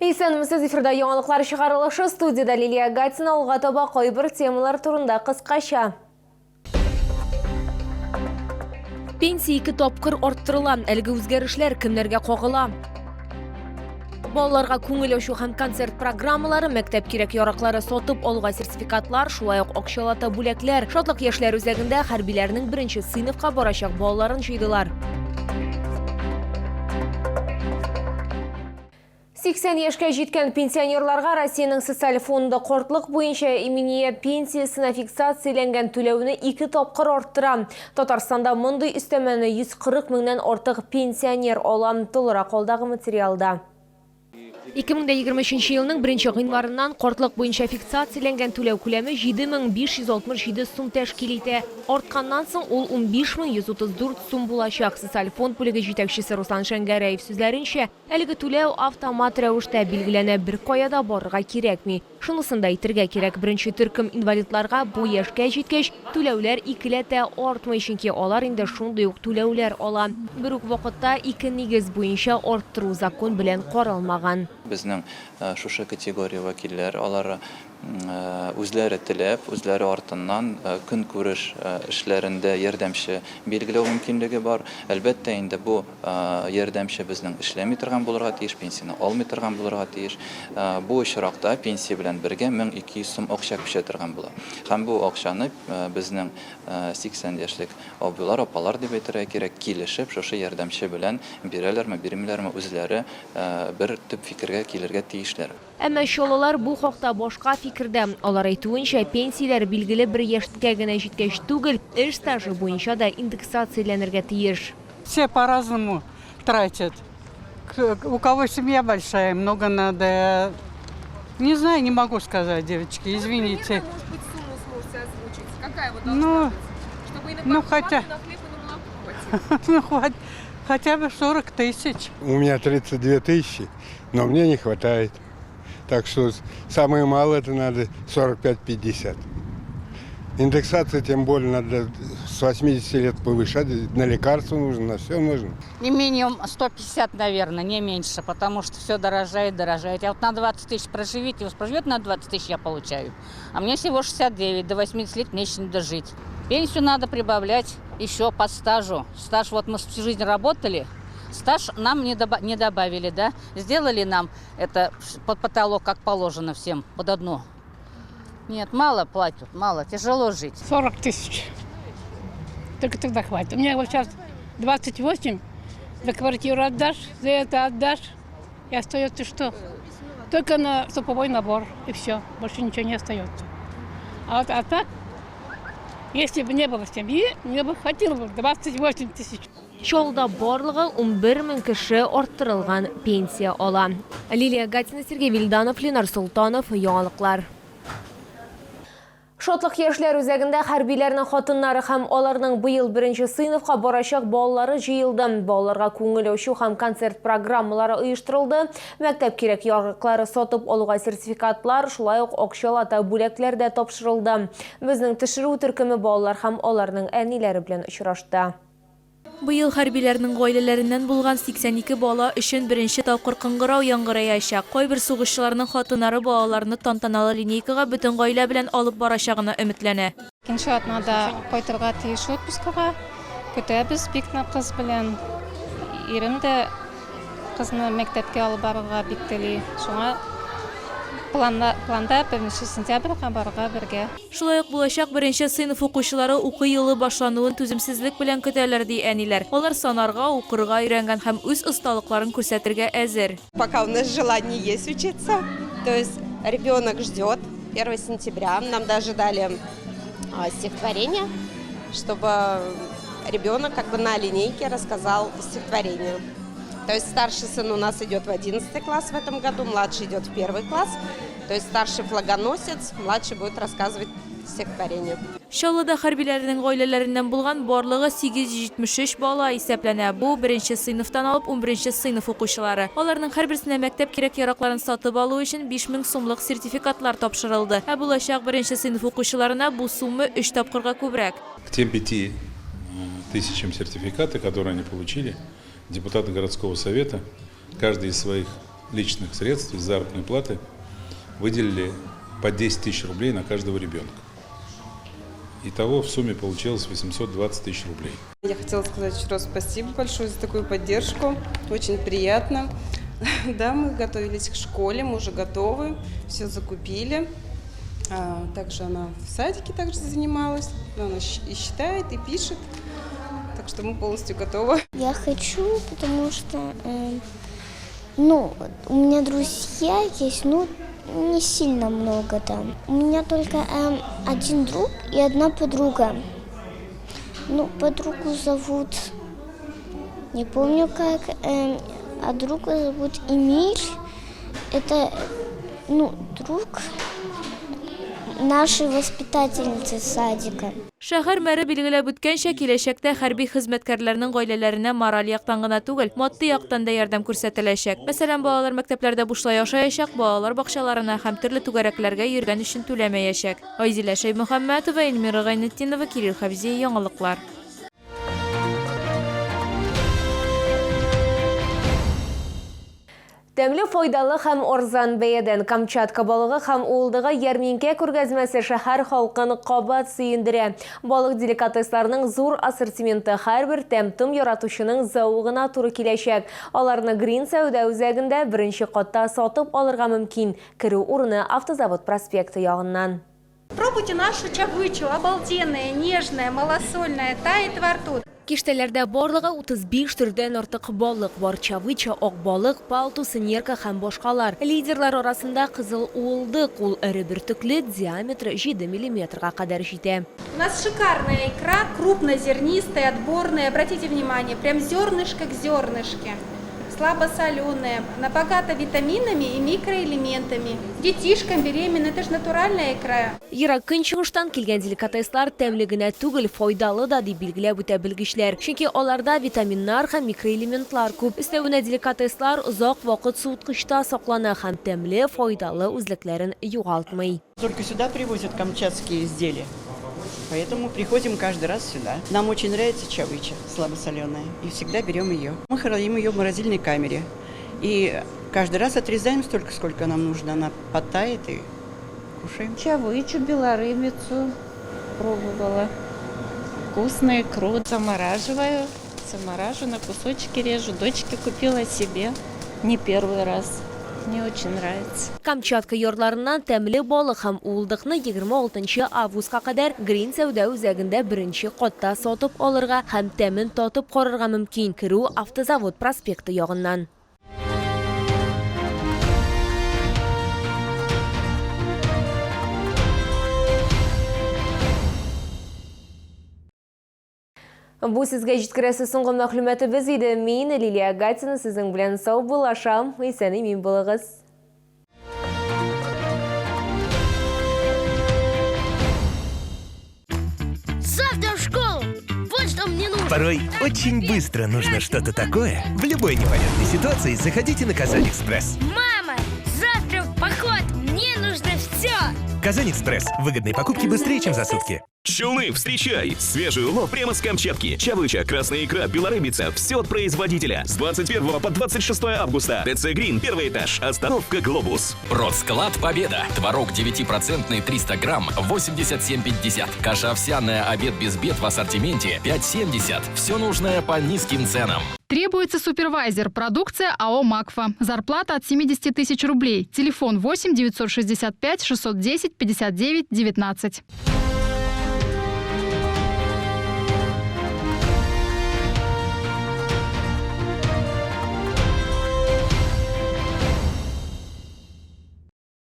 Исәнмесез, эфирда яңалыклар чыгарылышы, студиядә Лилия Гатина, алга таба кайбер темалар турында кыскача. Пенсия ике тапкыр арттырыла. Әлеге үзгәрешләр кемнәргә кагыла? Балаларга күңел ачу һәм концерт программалары, мәктәп кирәк-яраклары сатып алуга сертификатлар, шулай ук акчалата бүләкләр. Шатлык яшьләр үзәгендә хәрбиләрнең беренче сыйныфка барачак балаларын җыйдылар. 80 яшькә җиткән пенсионерларга Россиянең социаль фонды картлык буенча иминият пенсиясенә фиксацияләнгән түләүне ике тапкыр арттыра. Татарстанда мондый өстәмәне 140 меңнән артык пенсионер ала. Тулырак алдагы материалда. 2023 елның беренче гыйнварыннан картлык буенча фиксацияләнгән түләү күләме 7567 сум тәшкил итә. Артканнан соң ул 15134 сум булачак. Социаль фонд бүлеге җитәкчесе Руслан Шәңгәрәев сүзләренчә, әлеге түләү автомат рәвештә билгеләнә, беркая да барырга кирәкми. Шунысын да әйтергә кирәк, беренче төркем инвалидларга бу яшькә җиткәч, түләүләр икеләтә артмый, чөнки алар инде шундый ук түләүләр ала. Бер үк вакытта ике нигез буенча арттыру закон белән каралмаган. Безнең шушы категория вәкилләр, алар үзләре теләп, үзләре артыннан көнкүреш эшләрендә ярдәмче билгеләү мөмкинлеге бар. Әлбәттә инде, бу Ярдәмче безнең эшләми торган булырга тиеш, пенсияне алмый торган булырга тиеш. Бу очракта пенсия белән бергә 1200 сум акча күчә торган була. Һәм бу акчаны безнең 80 яшьлек абыйлар, апалар дип әйтергә кирәк, килешеп, шушы ярдәмче белән бирәләрме, бирмиләрме, үзләре бер төп фикергә килергә тиешләр. Әмма чаллылар бу хакта башка фикердә. Алар әйтүенчә, пенсияләр билгеле бер яшькә генә җиткәч түгел, эш стажы буенча да индексацияләнергә тиеш. Все по-разному тратят. У кого семья большая, много надо. Не знаю, не могу сказать, девочки, извините. Ну, примерно, может быть, сумму сможете озвучить? Какая вот должна быть? Чтобы и на ну, квартплату, хотя, на хлеб, и на молоко хватило. Ну, хоть, хотя бы 40 тысяч. У меня 32 тысячи, но мне не хватает. Так что самое малое это надо 45-50. Индексация тем более надо с 80 лет повышать, на лекарства нужно, на все нужно. Не минимум 150, наверное, не меньше, потому что все дорожает, дорожает. Я вот на 20 тысяч проживите, вот проживет на 20 тысяч я получаю, а мне всего 69, до 80 лет мне еще не дожить. Пенсию надо прибавлять еще по стажу. Стаж, вот мы всю жизнь работали, стаж нам не, не добавили, да? Сделали нам это под потолок, как положено всем, под одно. Нет, мало платят, мало, тяжело жить. 40 тысяч. Только тогда хватит. У меня вот сейчас 28, за квартиру отдашь, за это отдашь, и остается что? Только на суповой набор, и все, больше ничего не остается. А вот а так, если бы не было семьи, мне бы хватило бы 28 тысяч. Чаллыда барлыгы 11 мең кеше арттырылган пенсия ала. Лилия Гатина, Сергей Вильданов, Ленар Солтанов, Яңалыклар. Шатлык яшьләр үзәгендә хәрбиләрнең хатыннары һәм аларның быел беренче сыйныфка барачак балалары җыелды. Балаларга күңел ачу һәм концерт программалары оештырылды. Мәктәп кирәк-яраклары сатып алуга сертификатлар, шулай ук акчалата бүләкләр дә тапшырылды. Безнең төшерү төркеме балалар һәм аларның әниләре белән очрашты. Быел хәрбиләрнең гаиләләреннән булган 82 бала өчен беренче тапкыр кыңгырау яңгыраячак. Кайбер сугышчыларның хатыннары балаларны тантаналы линейкага бөтен гаилә белән алып барачагына өметләнә. Икенче атнада кайтырга тиеш отпускага. Көтәбез бик нык кыз белән. Ирем дә кызны мәктәпкә алып барырга бик тели. Шуңа планда, планда беренче сентябрьгә барырга бергә. Шулай ук булачак беренче сыйныф укучылары уку елы башлануын түземсезлек белән көтәләр, ди әниләр. Алар санарга, укырга өйрәнгән һәм үз осталыкларын күрсәтергә әзер. Пока у нас желание есть учиться, то есть ребенок ждет 1 сентября, нам даже дали стихотворение, чтобы ребенок как бы на линейке рассказал стихотворение. То есть старший сын у нас идет в 11 класс в этом году, младший идет в первый класс. То есть старший флагоносец, младший будет рассказывать стихотворение. Чаллыда хәрбиләрнең гаиләләреннән булган барлыгы 873 бала исәпләнә. Бу, беренче сыйныфтан алып унберенче сыйныф укучылары. Аларның һәрберсенә мәктәп кирәк-яракларын сатып алу өчен 5000 сумлык сертификатлар тапшырылды. Ә булачак беренче сыйныф укучыларына бу сумма өч тапкырга күбрәк. К тем пяти тысячам сертификата, которые они получили, депутаты городского совета, каждый из своих личных средств, из заработной платы выделили по 10 тысяч рублей на каждого ребенка. Итого в сумме получилось 820 тысяч рублей. Я хотела сказать еще раз спасибо большое за такую поддержку. Очень приятно. Да, мы готовились к школе, мы уже готовы, все закупили. Также она в садике также занималась. Она и считает, и пишет. Так что мы полностью готовы. Я хочу, потому что у меня друзья есть, не сильно много там. У меня только один друг и одна подруга. Подругу зовут, не помню как, а друга зовут Эмиль. Это, друг нашей воспитательницы садика. Шәһәр мэры билгеләп үткәнчә, киләчәктә хәрби хезмәткәрләрнең гаиләләренә мораль яктан гына түгел, матди яктан да ярдәм күрсәтеләчәк. Мәсәлән, балалар мәктәпләрдә бушлай ашаячак, балалар бакчаларына һәм төрле түгәрәкләргә йөргән өчен түләмәячәк. Айзилә Шәймөхәммәтова, Эльмира Гайнетдинова, Кирилл Хәбзиев, Яңалыклар. Тәмле, файдалы һәм арзан бәядән Камчатка балыгы һәм уылдыгы ярминкә күргәзмәсе шәһәр халкын кабат сөендерә. Балык деликатесларының зур ассортименты һәрбер тәм-том яратучының зәвыгына туры киләчәк. Аларны Грин сәүдә үзәгендә беренче катта сатып алырга мөмкин. Керү урыны Автозавод проспекты ягыннан. Пробуйте нашу чавычу, обалденная, нежная, малосольная, тает во рту. Киштәләрдә барлыгы 35 төрдән артык балык бар. Чавыча, ак балык, палтус, нерка һәм башкалар. Лидерлар арасында кызыл уылдык, ул эре бөртекле, диаметры 7 миллиметрга кадәр җитә. У нас шикарная икра, крупнозернистая, отборная. Обратите внимание, прям зернышко к зернышке. Слабосоленая, она богата витаминами и микроэлементами. Детишкам беременным, это же натуральная икра. Ерак көнчыгыштан килгән деликатеслар тәмле генә түгел, файдалы да дип билгеләп үтә белгечләр. Чөнки аларда витаминнар һәм микроэлементлар күп. Өстәвенә деликатеслар озак вакыт суыткычта саклана һәм тәмле, файдалы үзлекләрен югалтмый. Только сюда привозят камчатские изделия. Поэтому приходим каждый раз сюда. Нам очень нравится чавыча слабосоленая, и всегда берем ее. Мы храним ее в морозильной камере. И каждый раз отрезаем столько, сколько нам нужно. Она подтает и кушаем. Чавычу, белорыбицу пробовала. Вкусную икру замораживаю. Замораживаю, на кусочки режу. Дочке купила себе не первый раз. Мне очень нравится. Камчатка ярларыннан тәмле балык һәм уылдыкны 26 августка кадәр Грин сәүдә үзәгендә беренче катта сатып алырга һәм тәмен татып карарга мөмкин. Керү Автозавод проспекты ягыннан. Бу сезгә җиткерәсе соңгы мәгълүматыбыз иде. Мин Лилия Гатина сезнең белән саубуллашам. Исән-имин булыгыз. Завтра в школу! Вот что мне нужно! Порой очень быстро нужно что-то такое. В любой непонятной ситуации заходите на Казань-Экспресс. Мама, завтра в поход! Мне нужно все! Казань-Экспресс. Выгодные покупки быстрее, чем за сутки. Челны, встречай! Свежий улов прямо с Камчатки. Чавыча, красная икра, белорыбица. Все от производителя. С 21 по 26 августа. ТЦ Грин, первый этаж. Остановка Глобус. Продсклад Победа. Творог 9% 300 грамм 87,50. Каша овсяная, обед без бед в ассортименте 5,70. Все нужное по низким ценам. Требуется супервайзер. Продукция АО «Макфа». Зарплата от 70 тысяч рублей. Телефон 8 965 610 59 19.